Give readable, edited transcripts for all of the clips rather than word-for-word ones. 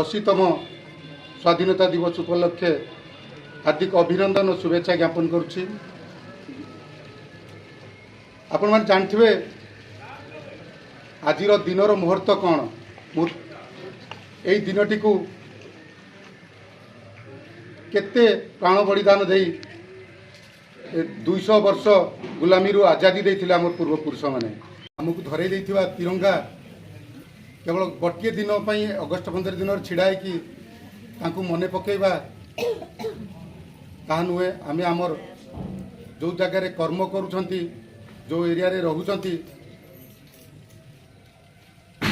80ତମ ସ୍ୱାଧୀନତା ଦିବସ ଉପଲକ୍ଷେ ହାର୍ଦ୍ଦିକ ଅଭିନନ୍ଦନ ଓ ଶୁଭେଚ୍ଛା ଜ୍ଞାପନ କରୁଛି। ଆପଣମାନେ ଜାଣିଥିବେ ଆଜିର ଦିନର ମୁହୂର୍ତ୍ତ କ'ଣ। ଏଇ ଦିନଟିକୁ କେତେ ପ୍ରାଣ ବଳିଦାନ ଦେଇ 200 ବର୍ଷ ଗୁଲାମୀରୁ ଆଜାଦି ଦେଇଥିଲେ ଆମର ପୂର୍ବପୁରୁଷମାନେ। ଆମକୁ ଧରେଇ ଦେଇଥିବା ତିରଙ୍ଗା କେବଳ ଗୋଟିଏ ଦିନ ପାଇଁ ଅଗଷ୍ଟ 15 ଦିନରେ ଛିଡ଼ା ହେଇକି ତାଙ୍କୁ ମନେ ପକାଇବା ତାହା ନୁହେଁ। ଆମେ ଆମର ଯେଉଁ ଜାଗାରେ କର୍ମ କରୁଛନ୍ତି, ଯେଉଁ ଏରିଆରେ ରହୁଛନ୍ତି,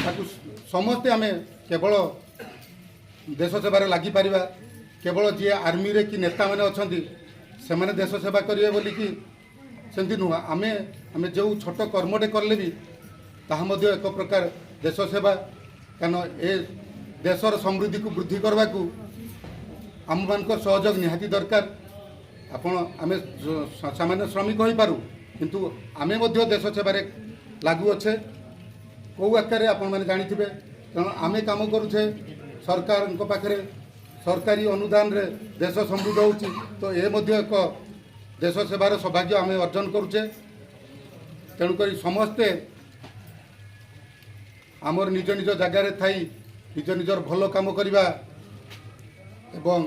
ତାକୁ ସମସ୍ତେ ଆମେ କେବଳ ଦେଶ ସେବାରେ ଲାଗିପାରିବା। କେବଳ ଯିଏ ଆର୍ମିରେ କି ନେତାମାନେ ଅଛନ୍ତି, ସେମାନେ ଦେଶ ସେବା କରିବେ ବୋଲିକି ସେମିତି ନୁହଁ। ଆମେ ଯେଉଁ ଛୋଟ କର୍ମଟେ କଲେ ବି ତାହା ମଧ୍ୟ ଏକ ପ୍ରକାର ଦେଶ ସେବା। କାରଣ ଏ ଦେଶର ସମୃଦ୍ଧିକୁ ବୃଦ୍ଧି କରିବାକୁ ଆମମାନଙ୍କର ସହଯୋଗ ନିହାତି ଦରକାର। ଆପଣ ଆମେ ସାମାନ୍ୟ ଶ୍ରମିକ ହୋଇପାରୁ, କିନ୍ତୁ ଆମେ ମଧ୍ୟ ଦେଶ ସେବାରେ ଲାଗୁଅଛେ। କେଉଁ ଆକାରରେ, ଆପଣମାନେ ଜାଣିଥିବେ। ତେଣୁ ଆମେ କାମ କରୁଛେ ସରକାରଙ୍କ ପାଖରେ, ସରକାରୀ ଅନୁଦାନରେ ଦେଶ ସମୃଦ୍ଧ ହେଉଛି। ତ ଏ ମଧ୍ୟ ଏକ ଦେଶ ସେବାର ସୌଭାଗ୍ୟ ଆମେ ଅର୍ଜନ କରୁଛେ। ତେଣୁକରି ସମସ୍ତେ ଆମର ନିଜ ନିଜ ଜାଗାରେ ଥାଇ ନିଜ ନିଜର ଭଲ କାମ କରିବା ଏବଂ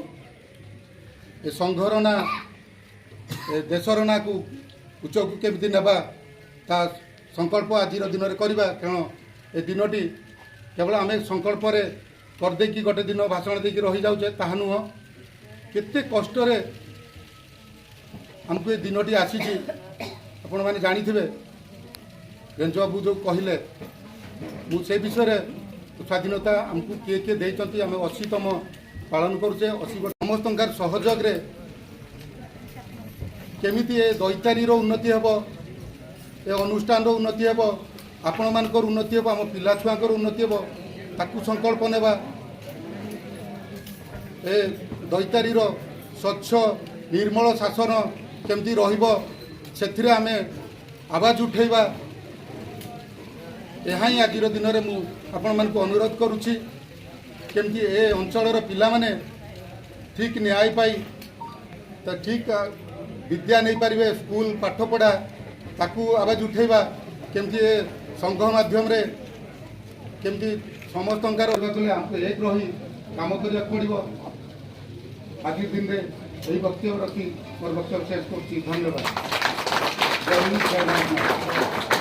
ଏ ସଂଘର ନାଁ, ଏ ଦେଶର ନାଁକୁ ଉଚ୍ଚକୁ କେମିତି ନେବା, ତା ସଂକଳ୍ପ ଆଜିର ଦିନରେ କରିବା। କାରଣ ଏ ଦିନଟି କେବଳ ଆମେ ସଂକଳ୍ପରେ କରିଦେଇକି ଗୋଟେ ଦିନ ଭାଷଣ ଦେଇକି ରହିଯାଉଛେ, ତାହା ନୁହଁ। କେତେ କଷ୍ଟରେ ଆମକୁ ଏ ଦିନଟି ଆସିଛି, ଆପଣମାନେ ଜାଣିଥିବେ। ରେଞ୍ଜ ବାବୁ ଯେଉଁ କହିଲେ, ମୁଁ ସେ ବିଷୟରେ ସ୍ୱାଧୀନତା ଆମକୁ କିଏ କିଏ ଦେଇଛନ୍ତି, ଆମେ 80ତମ ପାଳନ କରୁଛେ, 80 ବର୍ଷ, ସମସ୍ତଙ୍କର ସହଯୋଗରେ କେମିତି ଏ ଦୈତାରୀର ଉନ୍ନତି ହେବ, ଏ ଅନୁଷ୍ଠାନର ଉନ୍ନତି ହେବ, ଆପଣମାନଙ୍କର ଉନ୍ନତି ହେବ, ଆମ ପିଲା ଛୁଆଙ୍କର ଉନ୍ନତି ହେବ, ତାକୁ ସଂକଳ୍ପ ନେବା। ଏ ଦୈତାରୀର ସ୍ୱଚ୍ଛ ନିର୍ମଳ ଶାସନ କେମିତି ରହିବ, ସେଥିରେ ଆମେ ଆବାଜ ଉଠେଇବା। ଏହା ହିଁ ଆଜିର ଦିନରେ ମୁଁ ଆପଣମାନଙ୍କୁ ଅନୁରୋଧ କରୁଛି। କେମିତି ଏ ଅଞ୍ଚଳର ପିଲାମାନେ ଠିକ୍ ନ୍ୟାୟ ପାଇ ତ ଠିକ୍ ବିଦ୍ୟା ନେଇପାରିବେ, ସ୍କୁଲ ପାଠପଢ଼ା, ତାକୁ ଆବାଜ ଉଠେଇବା। କେମିତି ଏ ସଂଘ ମାଧ୍ୟମରେ କେମିତି ସମସ୍ତଙ୍କର ହେଲେ ଆମକୁ ଏକ ରହି କାମ କରିବାକୁ ପଡ଼ିବ। ଆଜି ଦିନରେ ଏହି ବକ୍ତବ୍ୟ ରଖି ମୋର ବକ୍ତବ୍ୟ ଶେଷ କରୁଛି। ଧନ୍ୟବାଦ। ଜୟ ହିନ୍ଦ, ଜୟ ଜଗନ୍ନାଥ।